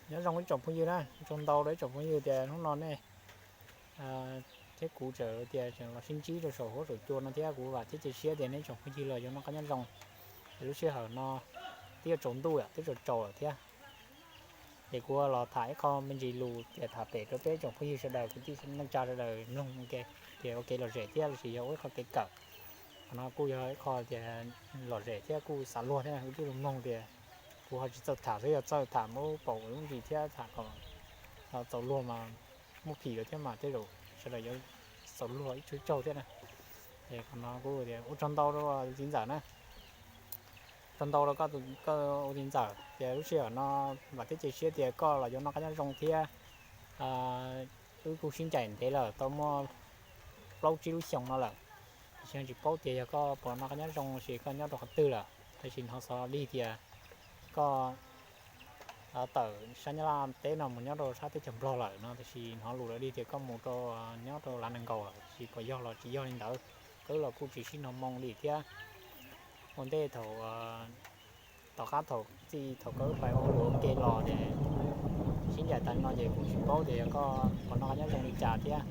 Nyob zoo ib tsoom phooj ywg na, tsaug ntau rau ib tsoom phooj ywg tias hnub no nej thiab kuv tseem tias tseem los sib ntsib rau saum huab saum cua no thiab kuv vam thiab cia siab tias nej tsoom phooj ywg los yuav noj qab nyob zoo. Es lub sij hawm no twb yuav tsaus ntuj lawm, twb tsaus tsaus lawm thiab. Ces kuv los tham ib qho me ntsis lus tias tham pem rau peb tsoom phooj ywg sawv daws, kwv tij neej tsa sawv daws mloog ua ke, tias ua kev lom zem thiab lossis yog ua ib qho kev kawm. Qhov no kuj yog ib qho tias lom zem thiab kuj xav luag thiab, kuv twb los mloog tias kuv ho tsis txawj tham xwb, yog txawj tham muab paum lub ntsis thiab tham kom txaus luag mas muaj phim rau thiab mas tej zaum sawv daws yuav txaus luag ib tsaug tsaug thiab na. Es qhov no kuj tias ua tsaug ntau rau tus txiv ntxawm na, tsaug ntau rau koj tus ntxawm tias lub sij hawm no vam thiab cia siab tias koj los yuav noj qab nyob zoo thiab. Wb kuj sib ncaim ntev lawm tau muaj plaub tsib lub xyoos no lawm, tiam sis tsis paub tias yog koj puas noj qab nyob zoo lossis koj nyob rau qhov twg lawm, tab sis hnov xov lig tias koj tawm sab Nyab Laj teb no mus nyob rau sab teb chaws Nplog lawm no, tiam sis hnov lus lawv lig tias koj mus rau nyob rau Lav Nees Nkaus lawm, tiam sis puas yog los tsis yog li ntawd, wb los kuj tsis sib hnov moo li thiab. Ua ntej thaum, tom qab thaum txij thaum koj wb pais ua hauj lwm ua ke los ces sib ncaim tas li no ces kuj tsis paub tias yog koj puas noj qab nyob zoo li cas thiab.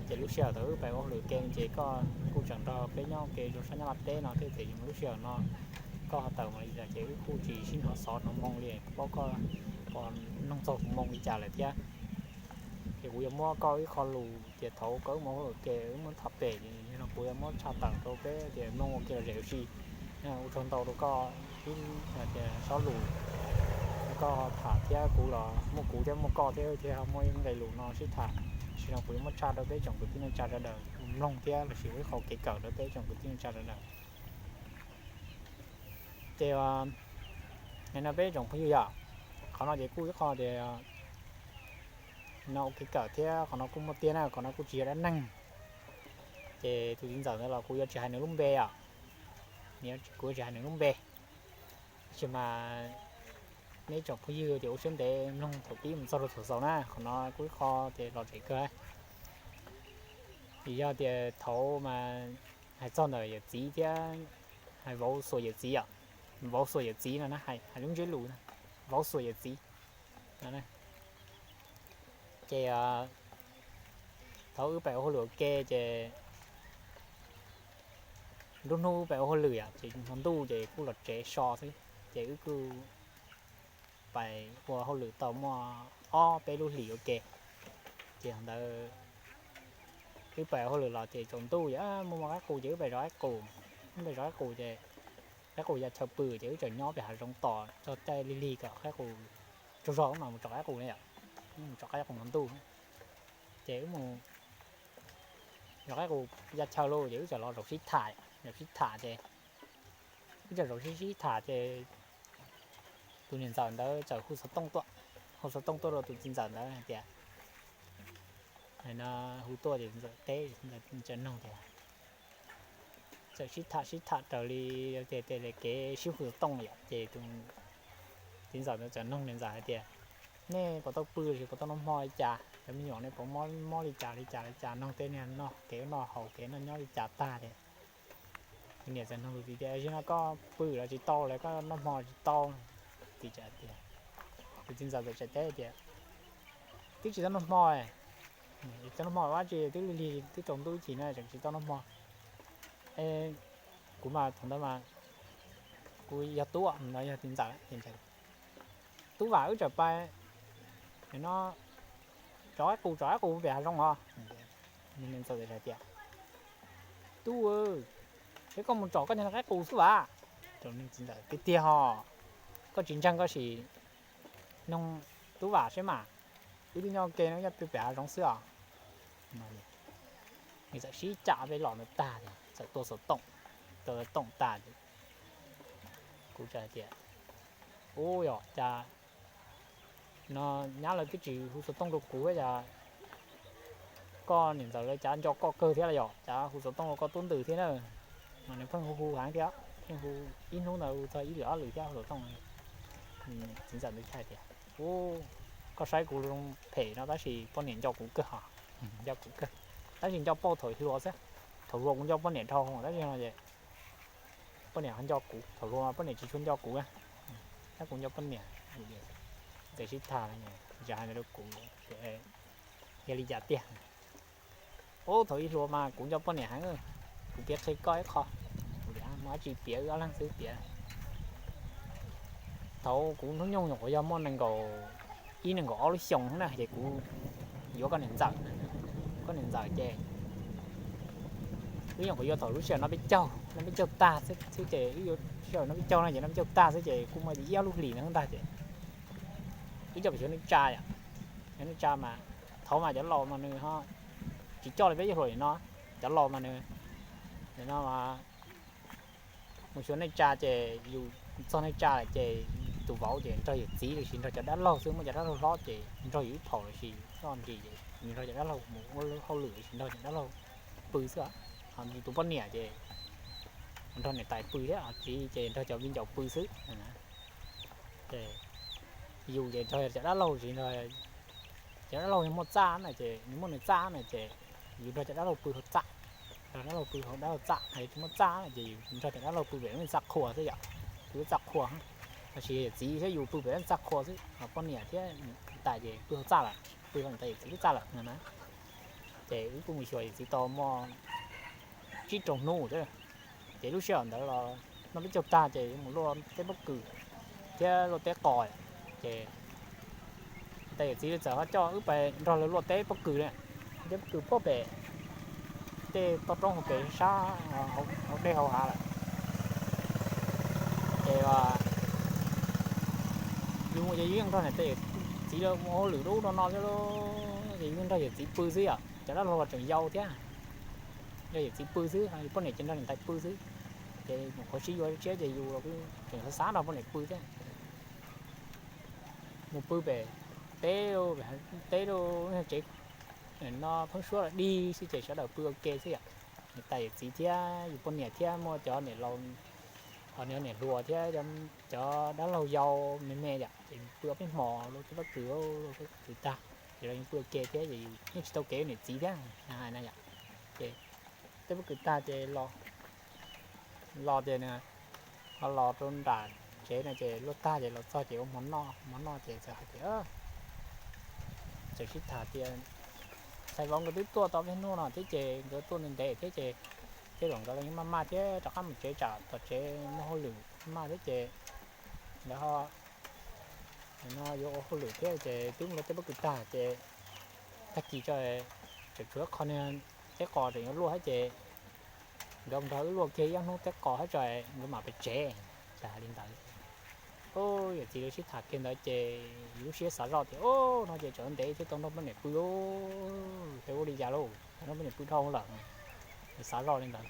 Ces lub sij hawm thaum wb pais ua hauj lwm ua ke ces koj kuj tseem nrog peb nyob ua ke rau sab Nyab Laj teb no thiab, tiam sis lub sij hawm no koj ho tawm mus li lawm ces wb kuj tsis sib hnov xov hnov moo li, tsis paub koj puas mloog txog kuv moo li cas lawm thiab. Ces kuv yuav muab koj ib qho lus tias thaum koj wb mus ua hauj lwm ua ke wb muab tham pem, yog no kuv yuav muab tshaj tawm rau peb tias mloog ua ke lom zem ua si. Ua tsaug ntau rau koj ib tias sob lus, koj tham thiab kuv los muaj kuv thiab muaj koj thiab thiaj ho muaj ib nqe lus no sib tham. Sim no kuv yuav muab tshaj rau peb tsoom kwv tij neej tsa sawv daws mloog thiab lossis ua ib qho kev kawm rau peb tsoom kwv tij neej tsa sawv daws. Ces no peb tsoom phooj ywg yom, qhov no ces kuj ib qho tias no ua kev kawm thiab qhov no kuj muaj tiag na, qhov no kuj tsis yog dab neeg. Ces tus txiv ntxawm ntawd los kuv yuav tsis hais nws lub npe os, kuv yuav tsis hais nws lub npe. Tab sis mas nej tsoom phooj ywg tias ua siab ntev mloog thaum pib mus txog rau thaum xaus na, qhov no kuj ib qho tias lom zem kawg. Vim yog tias thaum mas hais txog ntawm yawm txiv thiab, hais vauv xuas yawm txiv os, vauv xuas yawm txiv no na, hais lub ntsiab lus vauv xuas yawm txiv no. Ces thaum wb pem ua hauj lwm ua ke ces nruab hnub wb pem ua hauj lwm yom, ces hmo ntuj ces kuj los tsev so xwb, ces wb kuj pais ua hauj lwm tau muaj ob peb lub hlis ua ke. Ces ntawd wb pais ua hauj lwm los ces tsaus ntuj ces muaj muaj qaib qus ces wb pais zov qaib qus. Wb pais zov qaib qus ces qaib qus ya chaw pw ces wb tseem nyob pem hav zoov tos txog caij lig lig kom qaib qus tsaug zog wb mam mus tsom qaib qus na yom. Wb mus tsom qaib qus hmo ntuj ces wb mus zov qaib qus ya chaw lauj ces wb txawm los zaum sib tham, zaum sib tham ces wb txawm zaum sib sib tham ces tus niam ntxawm ntawd txawm hu xov tooj tuaj, hu xov tooj tuaj rau tus txiv ntxawm ntawd hais tias, hu tuaj ces ntxawm teb, ntxawm noog tias, txawm sib tham sib tham raws li tias tej kev sib hu xov tooj yom, ces tus txiv ntxawm ntawd txawm noog niam ntxawm hais tias, nej puas tau pw lossis puas tau noj hmo li cas, cov me nyuam nej puas mob li cas li cas li cas, noog tej niag noj kev noj haus kev noj nyob li cas tag ces tus niam txawm noog tus txiv tias, zaum no koj pw los tsis tau los koj noj hmo tsis tau? Txiv tias, tus txiv ntxawm txawm teb tias, twb tsis tau noj hmo, tsis tau noj hmo dab tsi, twb lig lig twb tsaus ntuj ib chim na tseem tsis tau noj hmo. Kuv mas thaum ntawd mas kuv yog tub no, yog txiv ntxawm, tub vam wb txawm pais no tsom qaib qus, tsom qaib qus pem hav zoov os. Ntxawm hais tias, tub, es koj mus tsom koj niag qaib qus xwb vas? Tiag tiag ho, koj tsis ntseeg koj sim noog tub vam seb mas, wb twb nyob ua ke no nyob pem hav zoov xwb os. Nws txawm sib cam peb los ntawd tag ces txawm tua xov tooj, tua xov tooj tag ces kuv txawm hais tias, ub yog cas no nyab lawv twb tsis hu xov tooj rau kuv, cas koj niam ntxawm lawv cav nco koj kawg thiab los yog cav hu xov tooj rau koj tub ntws thiab na? Mas nws pheej hu hu heev thiab, pheej hu ib hnub ntawd hu txog ib lwm ob lwm thiab hu xov tooj. Txiv ntxawm ntawd hais tias, ub, koj saib kuv zoo phem no tab sis poj niam nco kuv kawg os, nco kuv kawg, tab sis nco pauj thaum hluas xwb. Thaum hluas kuv nco poj niam dhau tab sis no es poj niam ho nco kuv, thaum hluas mas poj niam tsis tshua nco kuv, tab kuv nco poj niam. Txawm sib tham, hais rau kuv, yog li cas tiag? Ub, thaum ub hluas mas kuv nco poj niam heev, kuv piav qhia koj ib qho, kuv muaj dab tsi piav wb ob leeg xwb tias, thaum kuv hnub nyoog nyuam qhuav yog muaj nees nkaum ib nees nkaum ob lub xyoos na ces kuv yuav koj niam ntxawm, koj niam ntxawm ces wb nyuam qhuav yuav thaum lub sij hawm noj peb caug, noj peb caug tag xwb ces wb yuav sij hawm noj peb caug no ces noj peb caug tag xwb ces kuj muaj ib ob lub hlis ntawd ntag ces wb coj mus xyuas neej tsa yom. Xyuas neej tsa mas thaum mas cov laus mas nws ho tsis coj li peb cov hluas no, cov laus mas nws, no mus xyuas neej tsa ces yus txog neej tsa lawm ces tus vauv ces nrog yawm txiv los sis nrog cov dab laug xwb, muaj cov dab laug hlob ces nrog yus ib phaum los sis noj nris ces nrog cov dab laug mus ua hauj lwm los sis nrog cov dab laug pw xwb. Ho tus poj niam ces nrog niam tais pw thiab, ho txiv ces nrog cov viv ncaus pw xwb. Ces yus ces nrog cov dab laug tsis nrog, cov dab laug yog muaj txaj na ces nws muaj nws txaj na ces yus nrog cov dab laug pw hauv txaj, nrog dab laug pw hauv dab laug txaj, hos tsis muaj txaj na ces yus nrog cov dab laug pw pem lub txaj qhua xwb yom, pw lub txaj qhua. Los sis yawm txiv thiab yus pw pem lub txaj qhua xwb, ho poj niam thiab niam tais ces pw hauv txaj lawm, pw hauv niam tais yawm txiv lub txaj lawm no na. Ces wb kuj mus xyuas yawm txiv tau muaj tsib rau hnub thiab. Ces lub sij hawm ntawd los noj peb caug tag ces yuav mus luaj teb pob kws thiab luaj teb qos. Ces niam tais yawm txiv txawm ho coj wb pais nrog lawv luaj teb pob kws na, teb pob kws puag pem tej toj roob hauv pes sab hauv dej hauv hav lawm. Ces yus mus ces yus yeej nrog niam tais yawm txiv lawv ua hauj lwm rau ub rau no xwb, ces yus nrog yawm txiv pw xwb yom, cov dab laug los tseem yau thiab, nrog yawm txiv pw xwb, yus poj niam ces nrog niam tais pw xwb. Ces nyuam qhuav sib yuav tshiab ces yus los tseem xav xav nrog poj niam pw thiab. Mus pw pem teb, teb lub tsev no pheeb suab los dig xwb ces sawv daws pw ua ke xwb yom. Niam tais yawm txiv thiab yus poj niam thiab muaj cov niam laus, ho niam hluas thiab cov dab laug yau me me yom, ces pw ob peb hmos luaj teb pob kws, luaj teb pob kws tag ces los yeej pw ua ke thiab, ces yus yeej tsis tau kev niam txiv thiab hais na yom. Ces teb pob kws tag ces los, los ces ho los rau nram tsev no ces luaj tag ces los txog ces ua hmo noj, hmo noj ces txawm hais tias, txawm sib tham tias, ntxhais vauv nkawd twb tuaj tau peb hnub no thiab ces nkawd tuaj ntev ntev thiab ces tej zaum nkawd los yeej maj maj thiab rov qab mus tsev tsam tom tsev muaj hauj lwm maj thiab ces nkawd ho no yuav ua hauj lwm thiab ces twb mus luaj teb pob kws tag ces tag kis tso tseem tshuav qho niag teb qos tseem yuav luaj thiab ces nkawd nrog wb luaj kiag ib ob hnub teb qos thiab tso nkawd mam pem tsev. Txawm hais li ntawd, yawm txiv lawv sib tham kiag ntawd ces yus lub siab xav zoj tias, o, no ces tsam ntev thiaj tau nrog poj niam pw lauj, thiaj ua li cas lauj, nrog poj niam pw dhau lawm. Xav zoj li ntawd,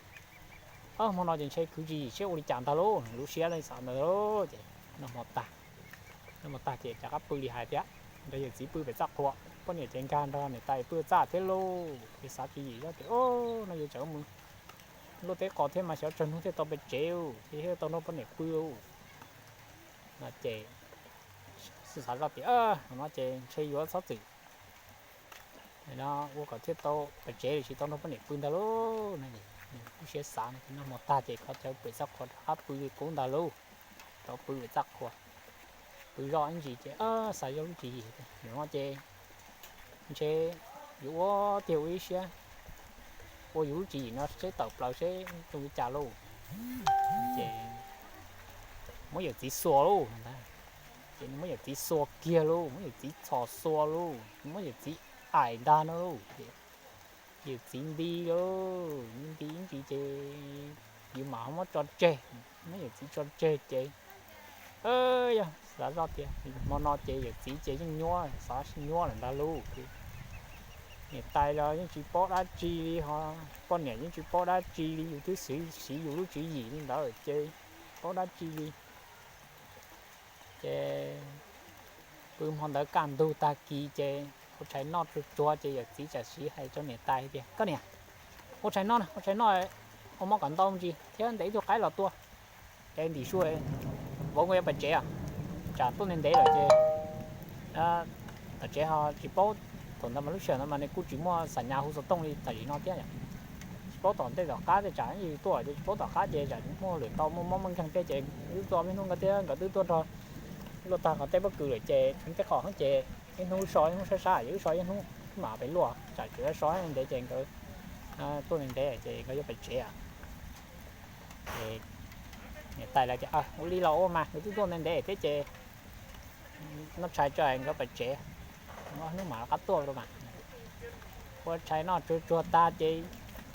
o, hmo no ces ntshe khwv tsis yim siab ua li cas ntag lauj, lub siab li xav ntawd lauj. Ces noj hmo tag, noj hmo tag ces rov qab pw li hais thiab, nrog yawm txiv pw pem txaj qhua, poj niam ces nkag nrog niam tais pw txaj thiab lauj. Ces xav tsis yim zoj tias, o, no yuav tsam mus luaj teb qos thiab mas xyov tsawg hnub thiaj tau pem tsev, thiaj tau nrog poj niam pw lauj. No ces xav zoj tias, no ces ntshe yuav txhob txwm no ua kom thiaj tau pem tsev los sis tau nrog poj niam pw ntag lauj. Lub siab xav no ces noj hmo tag ces kho chaw pem txaj qhua rov qab pw li qub ntag lauj. Rov pw pem txaj qhua, pw zoj ib ntsis ces xav zoj lub tswv yim, no ces ntshe yuav ua tiag ua ib siab ua yus lub tswv yim no seb tawm plaws seb zoo li cas lauj. Ces muab yawm txiv xuas lauj, ces muab yawm txiv xuas kiag lauj, muab yawm txiv txhos xuas lauj, muab yawm txiv aim ntag no lauj. Ces yawm txiv nti lauj, nti ib ntsis ces yus mam ho muab tso tseg, muab yawm txiv tso tseg ces, yog xav zoj tias hmo no ces yawm txiv ces yeej nyuab, xav nyuab lawm ntag lauj. Niam tais los yeej tsis paub dab tsi li ho, poj niam yeej tsis paub dab tsi li, yus twb siv yus lub tswv yim li ntawd ces paub dab tsi li. Ces pw hmo ntawd kaj ntug tag kis ces ua tshais noj tsuag tsuag ces yawm txiv tsam siv hais rau niam tais tias, koj niam, ua tshais noj na, ua tshais noj, ua mov kom ntau ntsis thiab ntes ib tug qaib los tua. Es ntim su, vauv nkawd yuav pais tsev os, tsam tuaj ntev ntev lawm ces tom tsev ho tsis paub, thaum ntawd mas lub sij hawm ntawd mas nws kuj tsis muaj xam nyas hu xov tooj li tam sim no thiab. Tsis paub tom ntej tom qab tej tsam yus tuaj ces tsis paub tom qab ces tsam muaj lwm tau muaj mob muaj nkeeg tej ces wb tuaj peb hnub nkawd thiab nkawd twb tuaj nrog Luaj tag qhov teb pob kws lawm ces tshuav tej qhov ces ib hnub so ib hnub sab sab, yog wb so ib hnub mam pem luaj, tsam tseem so ntev ces nkawd tuaj ntev ntev ces nkawd yuav pem tsev. Ces niam tais lawv tias ua li los ua mas, nkawd twb tuaj ntev ntev thiab ces noj tshais tso nkawd pem tsev, hnub mam rov qab tuaj rau mas. Ua tshais noj tsuag tsuag tag ces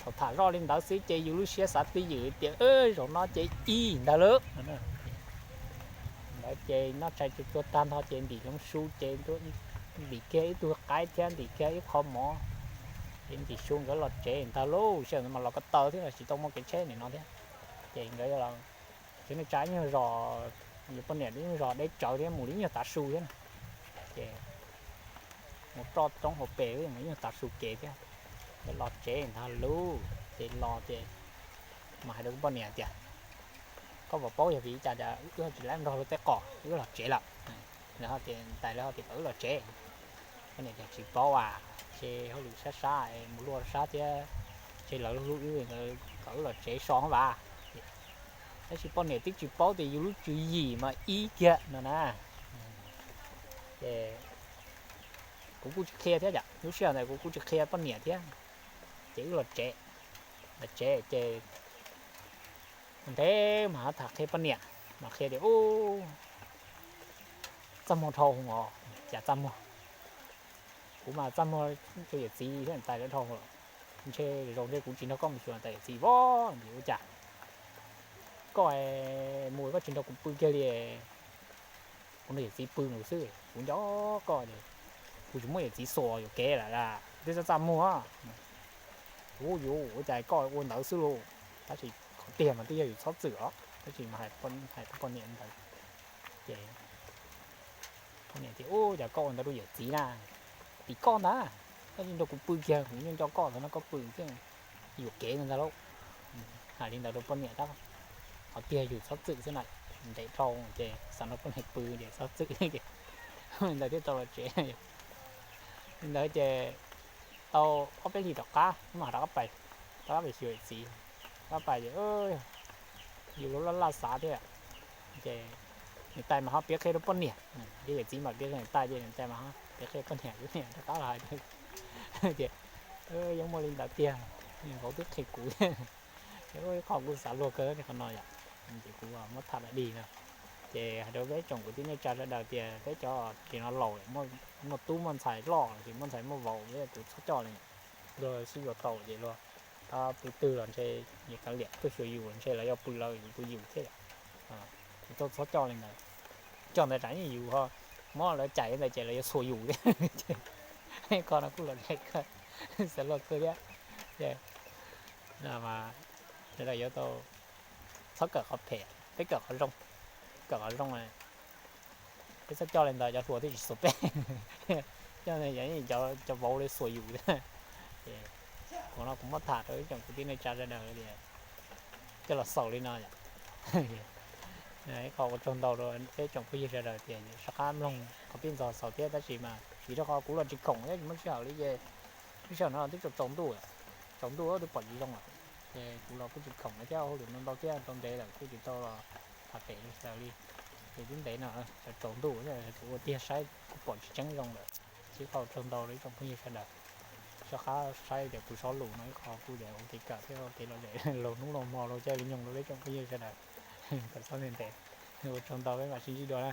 thaum tham zoj li ntawd xwb ces yus lub siab xav twj ywm tias zaum no ces ib ntag lawm. Ntawd ces noj tshais tsuag tsuag tag nrho ces ntim hloov su ces ntim kiag ib tug qaib thiab ntim kiag ib qho mov, ces ntim su nkawd los tsev ntag lauj. Sij hawm ntawd mas los ko taw thiab los tsis tau muaj kev tsheb nim no thiab, ces nkawd txiv neej tsa ib nyuag zos, yus poj niam ib nyuag zos deb tsawv thiab mus li ib nyuag tav su thiab na, ces mus roj roob hauv pes mus ib nyuag tav su kev thiab. Nkawd los tsev ntag lauj, ces los ces mas hais rau kuv poj niam tias koj puas paub yog vim li cas wb tsis laib nrog luag tej qos, wb los tsev lawm. Lawv ho tias, tais lawv ho tias kom wb los tsev. Poj niam tias tsis paub as, ntshe hauj lwm sab sab mus luaj sab thiab, ntshe lawv hlub wb ntawd kom wb los tsev so vas. Tab sis poj niam twb tsis paub tias yus lub tswv yim mas ib kiag no na. Ces kuv kuj tsis qhia thiab yom, lub sij hawm ntawd kuv kuj tsis qhia poj niam thiab. Ces wb los tsev, los tsev ces ntev mas tham qhia poj niam, mas qhia tias ub, txaj muag dhau os, cas txaj muag. Kuv mas txaj muag rau yawm txiv thiab niam tais lawv dhau lawm, ntshe zoo ntshe kuv tsis nrog koj mus xyuas niam tais yawm txiv vos, ua cas koj mus koj tsis nrog kuv pw kiag li. Kuv nrog yawm txiv pw mus xwb, kuv nco koj, kuv tsis muab yawm txiv xuas yuam kev lawm las twb txaj txaj muag. Ub, yuav ua cas koj ua ntawd xwb lauj. Tab sis qhov tiag mas twb yog yus txhob txwm os, tab sis mas hais rau poj niam ntawd ces poj niam tias ub, cas koj ua ntawd rau yawm txiv na, tim koj ntag, koj tsis nrog kuv pw kiag, kuv yeej nco koj thaum no koj pw thiab, yuam kev ntag lauj. Hais li ntawd rau poj niam tab qhov tiag yus txhob txwm xwb na, ntev dhau ces xav nrog poj niam pw ces txhob txwm ces li ntawd thiaj tau los tsev. Li ntawd ces tau ob peb hlis tom qab mam rov qab pais, rov qab pais xyuas yawm txiv, rov qab pais ces yus lub laj laj xav thiab ces niam tais mas ho piav qhia rau poj niam, ces yawm txiv mam piav qhia niam tais, ces niam tais mas ho piav qhia poj niam, poj niam rov qab los hais tias yeej muaj li ntawd tiag, vauv twb qhia kuv thiab. Ces ib qho kuv xav luag kawg li qhov no yom, ces kuv muab tham dam dig no. Ces hais rau peb tsoom kwv tij neej tsa sawv daws tias peb cov tsev no laus lawm, muaj tub muaj ntxhais loj los sis muaj ntxhais muaj vauv, peb tus txhob coj li ntawd. Luag sib yuav tau ces luag pw twg los ntshe yus kav liam tuaj xyuas yus los ntshe lawv yuav pw lawv, yus pw yus thiab. Yus txhob coj li ntawd, coj ntawd tsam ib yus ho muab lawv cais ntawd ces lawv yuav xuas yus thiab. Qhov no kuj lom zem kawg, xav luag kawg thiab. Ces sawv daws yuav tau txhob kawm qhov phem, peb kawm qhov zoo, kawm qhov zoo, peb txhob coj li ntawd cov hluas thiaj tsis xuas peb, coj cov vauv li xuas yus thiab. Ces qhov no kuv muab tham rau ib tsoom kwv tij neej tsa sawv daws tias coj los xaus li no yom. Ib qho ua tsaug ntau rau peb tsoom phooj ywg sawv daws tias soj qab mloog qhov pib ntxog xaus thiab, tab sis mas vim rau qhov kuv los tsis khoom thiab tsis muaj sij hawm li ces lub sij hawm no twb tsaus ntuj, tsaus ntuj twb pom tsis zoo lawm. Ces kuv los kuj tsis khoom lawm thiab, hauj lwm no ntau thiab tau ntev lawm kuj tsis tau los tham pem sawv daws li. Ces twb ntev no, tsaus ntuj kuv ua tiag saib kuj pom tsis tseeb zoo lawm. Ib qho ua tsaug ntau rau ib tsoom phooj ywg sawv daws, soj qab saib tias kuv zov lus no ib qho kuj ua kev kawm thiab ua kev lom zem laug hnub laug hmo laug caij laug nyoog rau ib tsoom phooj ywg sawv daws kom txhob ntev ntev. Ua tsaug ntau, peb mam sib ntsib dua na.